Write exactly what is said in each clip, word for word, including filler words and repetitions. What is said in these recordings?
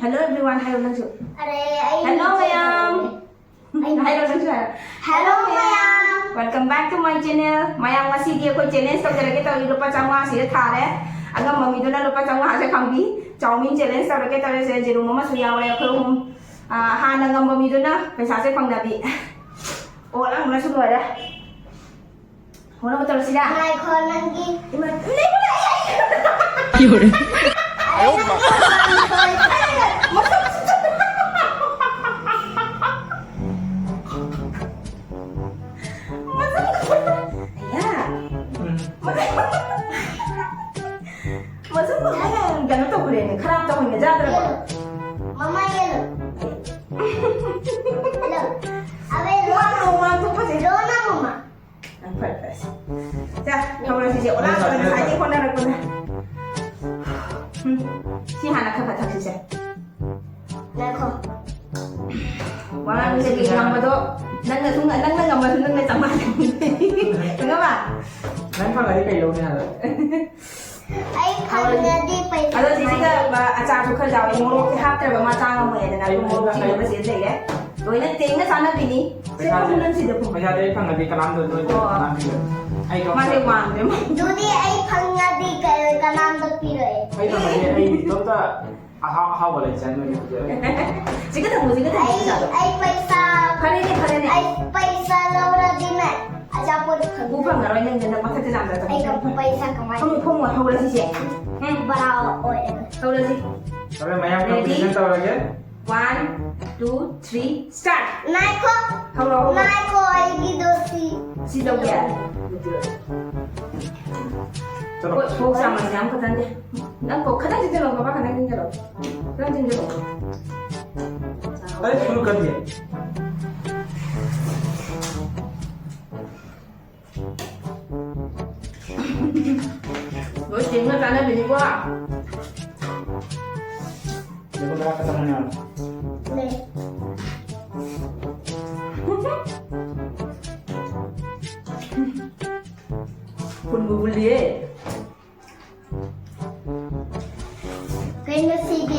Hello everyone, ꯍꯥꯏꯔꯣ ꯅꯪꯁꯨ꯫ ꯑꯔꯦ ꯑꯩ Hello ꯃꯌꯥꯝ꯫ ꯑꯩ ꯍꯥꯏꯔꯣ ꯅꯪꯁꯨ ꯍꯥꯏꯔꯣ꯫ Hello ꯃꯌꯥꯝ꯫ Welcome back to my channel. ꯃꯌꯥꯝ ꯉꯁꯤꯗꯤ ꯑꯩꯈꯣꯏ challenge ꯇꯧꯖꯔꯒꯦ ꯇꯧꯔꯤ, ꯂꯨꯄꯥ ꯆꯥꯝꯃꯉꯥꯁꯤꯗ ꯊꯥꯔꯦ꯫ ꯑꯉꯝꯕ ꯃꯤꯗꯨꯅ ꯂꯨꯄꯥ ꯆꯥꯝꯃꯉꯥꯁꯦ ꯐꯪꯕꯤ꯫ Chowmein challenge ꯇꯧꯔꯒꯦ ꯇꯧꯔꯤꯁꯦ, ꯌꯦꯔꯨꯝ ꯑꯃꯁꯨ ꯌꯥꯎꯔꯦ ꯑꯩꯈꯣꯏ ꯑꯍꯨꯝ꯫ ꯑꯥ, ꯍꯥꯟꯅ ꯉꯝꯕ ꯃꯤꯗꯨꯅ ꯄꯩꯁꯥꯁꯦ ꯐꯪꯅꯕꯤ꯫ ꯑꯣ, ꯂꯥꯡꯕꯅꯁꯨ ꯂꯣꯏꯔꯦ꯫ ꯍꯣꯠꯅꯕ ꯇꯧꯔꯁꯤꯔꯥ? ꯉꯥꯏꯈꯣ ꯅꯪꯒꯤ ꯏꯃꯥ, ꯂꯩꯕ ꯂꯥꯛꯑꯦ꯫ ꯃꯁꯛ ꯐꯖꯩ꯫ ꯑꯌꯥ꯫ ꯃꯁꯛ ꯐꯖꯩ꯫ ꯀꯩꯅꯣ ꯇꯧꯈ꯭ꯔꯦꯅꯦ, ꯈꯔꯥꯞ ꯇꯧꯈ꯭ꯔꯦ, ꯌꯥꯗ꯭ꯔꯕꯣ? ꯃꯃꯥ ꯌꯦꯜꯂꯣ꯫ ꯌꯦꯜꯂꯣ꯫ ꯑꯕꯦ ꯋꯥ ꯉꯥꯡꯊꯣꯛꯄꯁꯦ꯫ ꯂꯣꯅ ꯃꯃꯥ꯫ ꯐꯔꯦ, ꯐꯔꯦ꯫ ꯁꯦ, ꯍꯧꯔꯁꯤꯁꯦ꯫ ꯑꯣꯂꯥ ꯉꯁꯥꯏꯗꯒꯤ ꯍꯣꯠꯅꯔꯛꯄꯅꯦ꯫ ꯎꯝ, ꯁꯤ ꯍꯥꯟꯅ ꯈꯔ ꯈꯔ ꯊꯛꯁꯤꯁꯦ꯫ ꯉꯥꯏꯈꯣ꯫ ꯋꯥꯉꯥꯡꯁꯦ ꯉꯝꯕꯗꯣ ꯅꯪꯅ ꯁꯨꯝ, ꯅꯪꯅ ꯉꯝꯃꯁꯨ ꯅꯪꯅ ꯆꯥꯝꯃꯉꯥ ꯈꯪꯉꯕ? ꯅꯪ ꯐꯪꯉꯗꯤ ꯀꯩ ꯂꯧꯅꯤ ꯍꯥꯏꯕ? ꯑꯩ ꯐꯪꯉꯗꯤ ꯄꯩꯁꯥ ꯑꯗꯣ ꯁꯤꯁꯤꯗ ꯑꯆꯥꯔꯁꯨ ꯈꯔ ꯌꯥꯎꯋꯦ꯫ ꯃꯣꯔꯣꯛꯁꯦ ꯍꯥꯞꯇ꯭ꯔꯕ ꯃꯥ ꯆꯥ ꯉꯝꯃꯣꯏ ꯍꯥꯏꯗꯅ, ꯑꯗꯨ ꯃꯣꯔꯣꯛ ꯊꯤꯅꯕ ꯁꯤꯗ ꯂꯩꯔꯦ꯫ ꯂꯣꯏꯅ ꯇꯦꯡꯅ ꯆꯥꯅꯕꯤꯅꯤ꯫ ꯁꯦ, ꯐꯝꯃꯨ ꯅꯪ ꯁꯤꯗ ꯐꯝꯃꯨ꯫ ꯄꯩꯁꯥꯗꯤ ꯑꯩ ꯐꯪꯉꯗꯤ ꯀꯅꯥꯝꯇ ꯅꯣꯏꯗ ꯑꯣ꯫ ꯀꯅꯥꯝ ꯄꯤꯔꯣꯏ꯫ ꯑꯩ ꯀꯧ- ꯃꯥꯁꯦ ꯋꯥꯡꯗ꯭ꯔꯦ ꯃꯥ꯫ ꯑꯗꯨꯗꯤ ꯑꯩ ꯐꯪꯉꯗꯤ ꯀ- ꯀꯅꯥꯝꯇ ꯄꯤꯔꯣꯏ꯫ ꯑꯩ ꯐꯪꯉꯗꯤ ꯑꯩ ꯏꯇꯣꯝꯇ ꯑꯍꯥꯎ ꯑꯍꯥꯎꯕ ꯂꯩ ꯆꯥꯅꯤꯡꯉꯦ ꯍꯧꯖꯤꯛ꯫ ꯁꯤꯒ ꯊꯝꯃꯨ, ꯁꯤꯒ ꯊꯝꯃꯨ, ꯑꯩ ꯄꯩꯁꯥꯗꯣ꯫ ꯑꯩ ꯄꯩꯁꯥ ꯐꯔꯦꯅꯦ, ꯐꯔꯦꯅꯦ꯫ ꯑꯩ ꯄꯩꯁꯥ ꯂꯧꯔꯗꯤꯅꯦ ꯑꯆꯥꯄꯣꯠ ꯎ ꯐꯪꯉꯣꯏ꯫ ꯐꯪꯉꯔꯣꯏ ꯅꯪꯗꯤ, ꯅꯪ ꯃꯊꯛꯇ ꯆꯥꯝꯗ ꯑꯩ ꯆꯠꯂꯣ꯫ ꯄꯩꯁꯥ ꯀꯃꯥꯏꯅ ꯐꯝꯃꯨ, ꯐꯝꯃꯨ, ꯍꯧꯔꯁꯤꯁꯦ꯫ ꯎꯝ, ꯕꯔꯥ ꯑꯣꯏꯔꯒ꯫ ꯍꯧꯔꯁꯤ꯫ ꯇꯧꯔꯦ, ꯃꯌꯥꯝ ready? Competition ꯇꯧꯔꯒꯦ꯫ One, two, three, start. ꯉꯥꯏꯈꯣ꯫ ꯍꯧꯔꯣ, ꯍꯧꯔꯣ꯫ ꯉꯥꯏꯈꯣ, ꯑꯩꯒꯤꯗꯣ ꯁꯤ꯫ ꯁꯤ ꯂꯧꯒꯦ? ꯆꯠꯂꯣ꯫ ꯀꯣꯛ, ꯀꯣꯛ ꯆꯥꯝꯃꯁꯦ ꯌꯥꯝ ꯈꯛꯇꯪꯗꯤ꯫ ꯅꯪ ꯀꯣꯛ ꯈꯇꯪ ꯆꯤꯡꯁꯤꯜꯂꯣ, ꯕꯕꯥ ꯈꯇꯪ ꯆꯤꯡꯁꯤꯜꯂꯣ꯫ ꯈꯇꯪ ꯆꯤꯡꯁꯤꯜꯂꯣ꯫ ꯑꯩ ꯁꯨꯔꯨ ꯀꯔꯤ? ꯂꯣꯏ ꯆꯦꯡꯅ ꯆꯥꯅꯕꯤꯅꯤꯀꯣ꯫ ꯂꯨꯄꯥ ꯇꯔꯥ ꯈꯛꯇꯪꯅꯦ꯫ ꯂꯩ꯫ ꯐꯨꯟꯕꯨ ꯐꯨꯜꯂꯤꯌꯦ꯫ ꯀꯩꯅꯣ ꯁꯤꯗꯤ?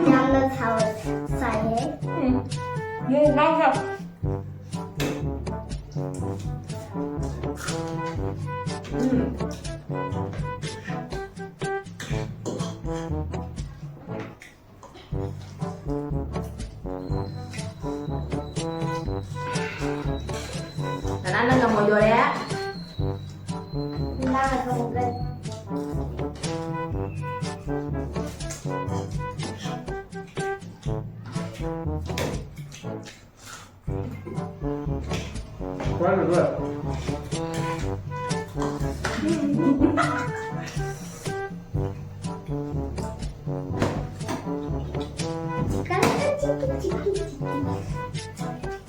ꯌꯥꯝꯅ ꯁꯥꯎ-, ꯁꯥꯏꯌꯦ꯫ ꯎꯝ꯫ ꯃꯣꯔꯣꯛ ꯉꯥꯡꯕ꯫ ꯎꯝ꯫ ꯀꯅꯥꯅ ꯉꯝꯃꯣꯏꯗꯣꯔꯦ? ꯏꯃꯥꯅ ꯉꯝꯒꯅꯤ꯫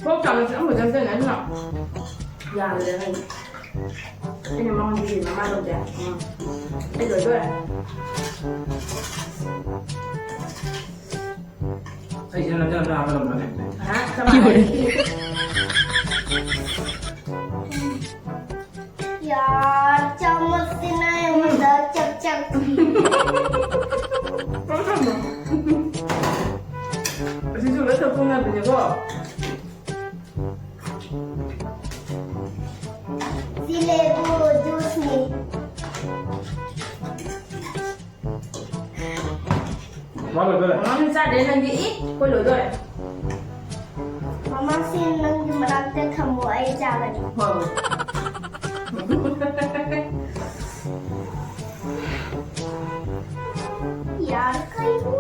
ꯀꯣꯛ ꯆꯥꯝꯃꯁꯦ ꯑꯃꯨꯛ ꯆꯪꯁꯤꯟꯅ ꯑꯗꯨꯅ ꯌꯥꯗ꯭ꯔꯦ ꯅꯪ꯫ ꯑꯩꯅ ꯃꯉꯣꯟꯗ ꯌꯦꯡꯉ ꯃꯥ ꯂꯧꯗꯦ꯫ ꯎꯝ꯫ ꯑꯩ ꯂꯣꯏꯗꯣꯔꯦ꯫ ꯑꯩꯁꯤꯅ ꯅꯪ ꯅꯪ ꯍꯥꯞꯀꯗꯕꯅꯦ꯫ ꯍꯥ? ꯆꯞ ꯃꯥꯟꯅꯩ꯫ ꯌꯥꯔ, ꯆꯥꯃꯁꯁꯤꯅ ꯑꯩꯉꯣꯟꯗ ꯆꯞ ꯆꯞ꯫ ꯑꯁꯤꯁꯨ ꯂꯣꯏ ꯇꯧꯊꯣꯛꯅꯕꯅꯦꯀꯣ꯫ ꯁꯤ ꯂꯦꯕꯨ ꯖꯨꯁꯅꯤ꯫ ꯃꯥ ꯂꯣꯏꯗꯣꯔꯦ꯫ ꯃꯃꯥ ꯆꯥꯗ꯭ꯔꯦ ꯅꯪꯗꯤ꯫ ꯏ, ꯑꯩꯈꯣꯏ ꯂꯣꯏꯗꯣꯔꯦ꯫ ꯃꯃꯥ, ꯁꯤ ꯅꯪꯒꯤ ꯃꯅꯥꯛꯇ ꯊꯝꯃꯣ, ꯑꯩ ꯆꯥꯒꯅꯤ꯫ ꯍꯣꯏ, ꯍꯣꯏ꯫ ꯌꯥꯔ, ꯀꯩꯅꯣ?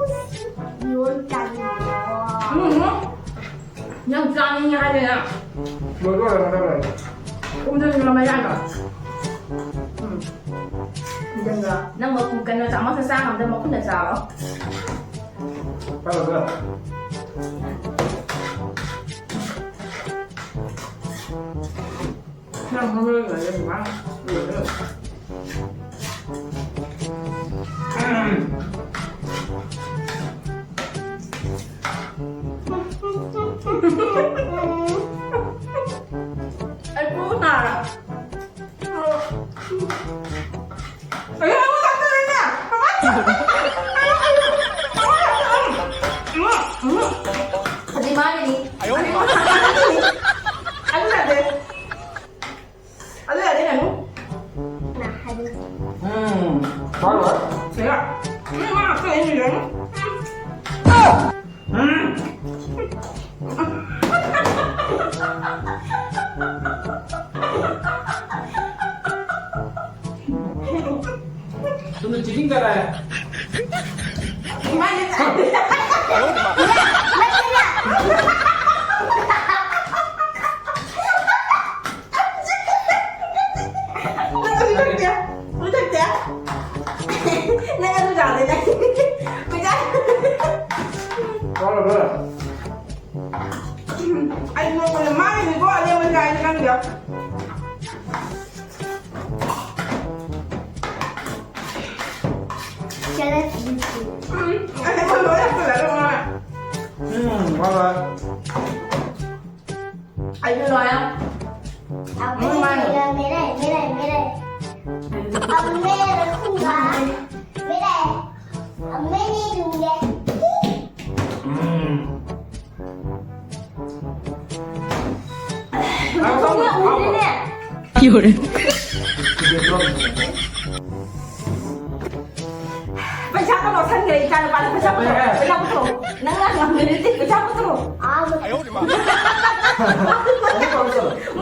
ꯅꯪ ꯆꯥꯅꯤꯡꯉꯦ ꯍꯥꯏꯗꯅ꯫ ꯂꯣꯏꯗꯣꯔꯦ, ꯂꯣꯏꯗꯣꯔꯦ꯫ ꯀꯨꯝꯊꯅꯤꯡꯕ ꯃꯌꯥꯗꯣ꯫ ꯎꯝ꯫ ꯑꯗꯨꯒ ꯅꯪ ꯃꯈꯨꯝ ꯀꯩꯅꯣ ꯆꯥꯃꯁꯅ ꯆꯥ ꯉꯝꯗ ꯃꯈꯨꯝꯅ ꯆꯥꯔꯣ꯫ ꯆꯥꯔꯣ, ꯆꯥꯔꯣ꯫ ꯅꯪ ꯍꯧꯒꯠꯂꯒ ꯂꯩꯕ ꯂꯣꯏꯔꯦ꯫ ꯑꯩ ꯄꯨꯛ ꯅꯥꯔꯦ꯫ ꯑꯩ ꯑꯃꯨꯛ ꯆꯥꯁꯤꯜꯂꯦꯅꯦ꯫ ꯍꯧꯖꯤꯛ ꯃꯥꯒꯤꯅꯤ꯫ ꯑꯗꯨ ꯌꯥꯗꯦ꯫ ꯑꯗꯨ ꯌꯥꯗꯦ ꯀꯩꯅꯣ꯫ ꯎꯝ, ꯍꯣꯏ, ꯍꯣꯏ꯫ ꯁꯤꯒ꯫ ꯎꯝ, ꯃꯥ ꯉꯥꯛꯇ ꯑꯩꯅ ꯌꯦꯡꯉꯨ꯫ ꯎꯝ꯫ तुमने चीटिंग करा है। ꯅꯪ ꯑꯗꯨ ꯆꯥꯗꯣꯏꯅꯦ꯫ ꯀꯣꯏꯆꯥ꯫ ꯆꯥꯔꯣ, ꯆꯥꯔꯣ꯫ ꯑꯩ ꯅꯣꯡꯃꯗ ꯃꯥꯡꯉꯤꯅꯤꯀꯣ, ꯑꯔꯦꯝꯕ ꯆꯥꯏꯅꯤ ꯈꯪꯗꯦ꯫ ꯎꯝ, ꯑꯔꯦꯝꯕ ꯂꯣꯏ ꯍꯥꯞꯆꯜꯂꯒ ꯃꯥ꯫ ꯎꯝ, ꯍꯣꯏ, ꯍꯣꯏ꯫ ꯑꯩꯁꯨ ꯂꯣꯏꯔꯦ꯫ अब मेरा, मेरा, मेरा, मेरा। अब मैं रखूंगा। मेरा है। अब मैं नहीं दूंगा। ꯎꯝ꯫ ꯄꯩꯁꯥ ꯀꯩꯅꯣ ꯁꯟꯈ꯭ꯔꯦ, ꯏꯆꯥ ꯅꯨꯄꯥꯗ ꯄꯩꯁꯥ ꯄꯨꯊꯣꯔꯛꯑꯣ, ꯄꯩꯁꯥ ꯄꯨꯊꯣꯔꯛꯑꯣ꯫ ꯅꯪ ꯂꯥꯛ ꯉꯝꯗ꯭ꯔꯗꯤ ꯄꯩꯁꯥ ꯄꯨꯊꯣꯔꯛꯑꯣ꯫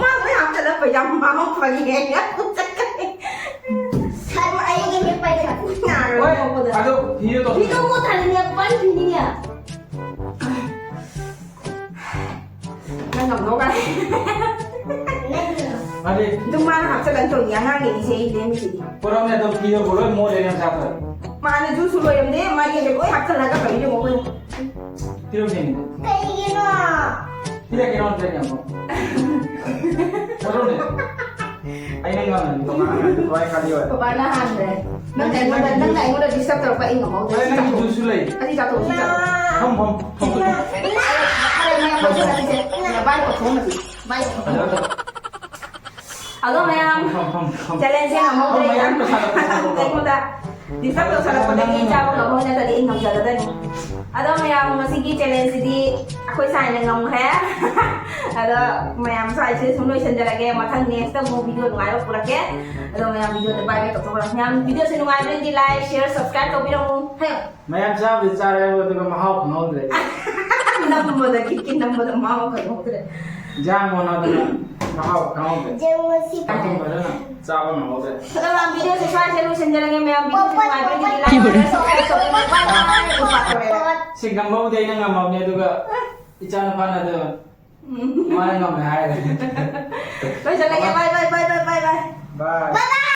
ꯃꯥ ꯂꯣꯏ ꯍꯥꯞꯆꯜꯂ ꯄꯩꯁꯥ ꯃꯥꯡ ꯐꯪꯉꯦ꯫ ꯆꯠꯈ꯭ꯔꯦ꯫ ꯑꯩꯒꯤ ꯄꯩꯁꯥ ꯅꯥꯔꯣꯏ ꯍꯣꯏ, ꯅꯣꯛꯄꯗ꯫ ꯑꯗꯣ ꯐꯤꯗꯣ ꯇꯧ꯫ ꯐꯤꯗꯣ ꯃꯣꯠ ꯊꯥꯅꯤꯡꯉꯦ, ꯄꯥꯏ ꯐꯤꯅꯤꯡꯉꯦ꯫ ꯍꯟꯗꯣꯛꯈ꯭ꯔꯦ꯫ ꯅꯪꯒꯤꯅꯣ꯫ ꯃꯥꯗꯤ ꯑꯗꯨꯝ ꯃꯥꯅ ꯍꯥꯞꯆꯜꯂꯒ ꯇꯧꯔꯤ ꯑꯉꯥꯡꯒꯤꯅꯤꯁꯦ ꯑꯩ ꯂꯦꯝꯃꯤꯁꯤꯗꯤ꯫ ꯄꯨꯔꯝꯅꯦ ꯑꯗꯨꯝ ꯐꯤꯗꯕꯨ ꯂꯣꯏ ꯃꯣꯠꯂꯦꯅꯦ ꯃꯁꯥꯗꯣ꯫ ꯃꯥꯅ ꯖꯨꯁꯁꯨ ꯂꯣꯏꯔꯝꯗꯦ ꯃꯥꯒꯤꯁꯦ ꯂꯣꯏ ꯍꯥꯞꯆꯜꯂꯒ ꯇꯧꯔꯤ ꯌꯦꯡꯉꯣ ꯑꯩꯈꯣꯏꯅ꯫ ꯄꯤꯔꯝꯅꯦ꯫ ꯀꯩꯒꯤꯅꯣ? ꯄꯤꯔꯛꯀꯦ ꯅꯉꯣꯟꯗ ꯄꯤꯔꯛꯀꯦ ꯑꯃꯨꯛ꯫ ꯄꯨꯔꯝꯅꯦ꯫ ꯑꯩꯅ ꯉꯝꯃꯦ ꯇꯣꯉꯥꯟꯅ ꯉꯝꯃꯦ ꯊꯋꯥꯏ ꯈꯥꯂꯤ ꯑꯣꯏ꯫ ꯕꯕꯥꯅ ꯍꯥꯟꯈ꯭ꯔꯦ꯫ ꯅꯪꯅ ꯑꯩꯉꯣꯟꯗ ꯅꯪꯅ ꯑꯩꯉꯣꯟꯗ ꯗꯤꯁꯇꯔꯕ ꯇꯧꯔꯛꯄ ꯑꯩ ꯉꯝꯍꯧꯗ꯭ꯔꯦ꯫ ꯑꯩ ꯅꯪꯒꯤ ꯖꯨꯁꯁꯨ ꯂꯩ꯫ ꯑꯁꯤ ꯆꯥꯊꯣꯛꯑꯣ ꯁꯤ ꯆꯥꯊꯣꯛꯑꯣ꯫ ꯐꯝ ꯐꯝ ꯐꯝ꯫ ꯑꯩ ꯃꯌꯥꯝ ꯂꯧꯁꯤꯜꯂꯁꯤꯁꯦ꯫ ꯚꯥꯏ ꯇꯧꯊꯣꯛꯑꯝꯃꯁꯤ꯫ ꯚꯥꯏ ꯇꯧꯊꯣꯛꯑꯝꯃꯁꯤ꯫ ꯑꯗꯣ ꯃꯌꯥꯝ ꯐꯝ ꯐꯝ ꯐꯝ꯫ ꯆꯦꯂꯦꯟꯖꯁꯦ ꯉꯝꯍꯧꯗ꯭ꯔꯦ꯫ ꯐꯝ ꯃꯌꯥꯝ ꯄꯩꯁꯥ ꯂꯧꯊꯣꯛꯑꯣ꯫ ꯑꯩꯉꯣꯟꯗ ꯗꯤꯁꯇꯔꯕ ꯇꯧꯁꯜꯂꯛꯄꯗꯒꯤ ꯆꯥꯕ ꯉꯝꯍꯧ ꯅꯠꯇ꯭ꯔꯗꯤ ꯑꯩ ꯉꯝꯖꯒꯗꯕꯅꯤ꯫ ꯑꯗꯣ ꯃꯌꯥꯝ ꯉꯁꯤꯒꯤ ꯆꯦꯂꯦꯟꯖꯁꯤꯗꯤ ꯑꯩꯈꯣꯏ ꯁꯥꯏꯅ ꯉꯝꯈ꯭ꯔꯦ꯫ ꯑꯗꯣ ꯃꯌꯥꯝ ꯁ꯭ꯋꯥꯏꯁꯤꯗ ꯁꯨꯝ ꯂꯣꯏꯁꯤꯟꯖꯔꯒꯦ꯫ ꯃꯊꯪ ꯅꯦꯛꯁꯇ ꯑꯃꯨꯛ ꯚꯤꯗꯤꯑꯣ ꯅꯨꯡꯉꯥꯏꯕ ꯄꯨꯔꯛꯀꯦ꯫ ꯑꯗꯣ ꯃꯌꯥꯝ ꯚꯤꯗꯤꯑꯣꯗ ꯕꯥꯏ ꯕꯥꯏ ꯇꯧꯊꯣꯛꯈ꯭ꯔꯣ꯫ ꯃꯌꯥꯝ ꯚꯤꯗꯤꯑꯣꯁꯦ ꯅꯨꯡꯉꯥꯏꯕꯅꯗꯤ ꯂꯥꯏꯛ ꯁꯤꯌꯔ ꯁꯕꯁꯀ꯭ꯔꯥꯏꯕ ꯇꯧꯕꯤꯔꯝꯃꯨ꯫ ꯍꯥꯏꯌꯣ꯫ ꯃꯌꯥꯝ ꯆꯥꯕꯨꯗꯤ ꯆꯥꯔꯦ ꯑꯗꯨꯒ ꯃꯍꯥꯎ ꯈꯪꯍꯧꯗ꯭ꯔꯦ꯫ ꯅꯝꯕꯗ ꯈꯤꯛꯀꯤ ꯅꯝꯕꯗ ꯃꯍꯥꯎ ꯈꯪꯍꯧꯗ꯭ꯔꯦ꯫ ꯏꯟꯖꯥꯡ ꯃꯅꯥꯗꯅ ꯃꯍꯥꯎ ꯈꯪꯍꯧꯗ꯭ꯔꯦ꯫ ꯌꯦꯡꯉꯨꯁꯤ꯫ ꯐꯖꯅ ꯆꯥꯕ ꯉꯝꯍꯧꯗ꯭ꯔꯦ꯫ ꯑꯗꯣ ꯃꯌꯥꯝ ꯚꯤꯗꯤꯑꯣꯁꯦ ꯁ꯭ꯋꯥꯏꯁꯤꯗ ꯂꯣꯏꯁꯤꯟꯖꯔꯒꯦ꯫ ꯃꯌꯥꯝ ꯚꯤꯗꯤꯑꯣꯁꯦ ꯅꯨꯡꯉꯥꯏꯕꯤꯔꯗꯤ ꯂꯥꯏꯛ ꯁꯤꯌꯔ ꯁꯕꯁꯀ꯭ꯔꯥꯏꯕ ꯇꯧꯕꯤꯔꯝꯃꯨ꯫ ꯕꯥꯏ ꯕꯥꯏ꯫ ꯎꯄꯥ ꯇꯧꯔꯦ꯫ ꯁꯤ ꯉꯝꯕꯕꯨꯗꯤ ꯑꯩꯅ ꯉꯝꯃꯕꯅꯦ ꯑꯗꯨꯒ ꯏꯆꯥꯅꯨꯄꯥꯅ ꯑꯗꯨ ꯃꯥꯅ ꯉꯝꯃꯦ ꯍꯥꯏꯔꯦ꯫ ꯂꯣꯏꯁꯤꯜꯂꯒꯦ꯫ ꯕꯥꯏ ꯕꯥꯏ ꯕꯥꯏ ꯕꯥꯏ ꯕꯥꯏ ꯕꯥꯏ꯫ ꯕꯥꯏ꯫